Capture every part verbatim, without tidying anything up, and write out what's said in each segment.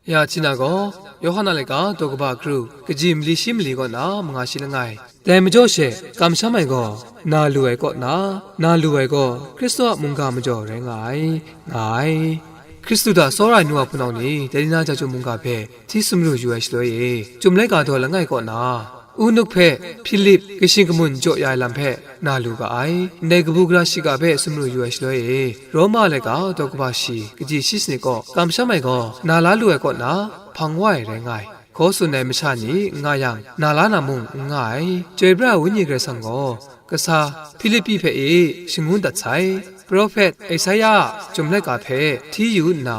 Ya hti na gaw, Yawhan a laika daw kaba kru, kaji mali shi mali kaw na manga shi langai. Dai majaw she, kamsham ai gaw, na lu ai kaw na, na lu ai gaw, Hkristu a mungga majaw rai nga ai, nga ai. Hkristu hta tsawra ai nu a hpunau ni, dai ni na ja chyum mungga hpe hti sumru yu ai shaloi e, Chyum Laika daw langai kaw na, Unuk hpe Hpilip kashi kamun jaw ya ai lam hpe na lu ga ai. Ndai kabu gara shiga hpe sumru yu ai shaloi e, Roma laika daw kaba shi, kaji shi sanit kaw kamsham ai gaw, na la lu ai kaw na, hpang wa ai rai nga ai. Hkaw tsun ai masha ni n nga yang, na la na mung n nga ai. Chyoi pra ai Wenyi Karai Kasang gaw, kasa Hpilipi hpe e shangun dat sai. Prophet Esaia a Chyum Laika hpe hti yu nna,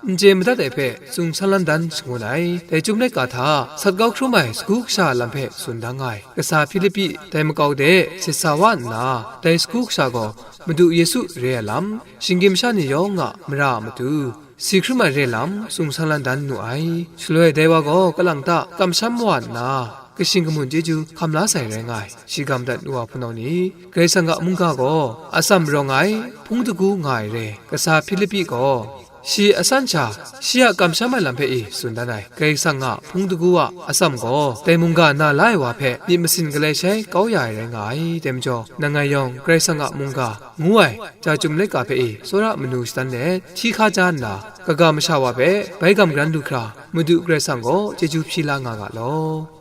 n chye madat ai hpe tsun san lan dan shangun ai. Dai Chyum Laika hta sat kau hkrum ai sagu kasha a lam hpe tsun da nga ai. Kasa Hpilipi dai makau de sesa wa nna, dai sagu kasha gaw Madu Yesu re ai lam, shinggyim masha ni yawng a mara a matu, si hkrum ai re lam, tsun san lan dan nu ai. Shaloi dai wa gaw kalang ta kamsham wa nna, kashing kamun chyeju hkam la sai rai nga ai. Shi ga madat nu wa hpunau ni, Karai Kasang a mungga gaw atsam rawng ai, hpung dagu nga ai re. Kasa Hpilipi gaw, shi asan sha, shi a kamsham ai lam hpe e tsun dan ai. Karai Kasang a hpung dagu a atsam gaw, dai mungga na la ai wa hpe myit masin galai shai kau ya ai rai nga ai. Dai majaw, nang ngai yawng Karai Kasang a mungga ngu ai, ja Chyum Laika hpe e tsawra manu shadan let, hti hkaja nna, kaga masha wa hpe bai gam garan lu hkra, Madu Karai Kasang gaw chyeju hpyi la nga ga law.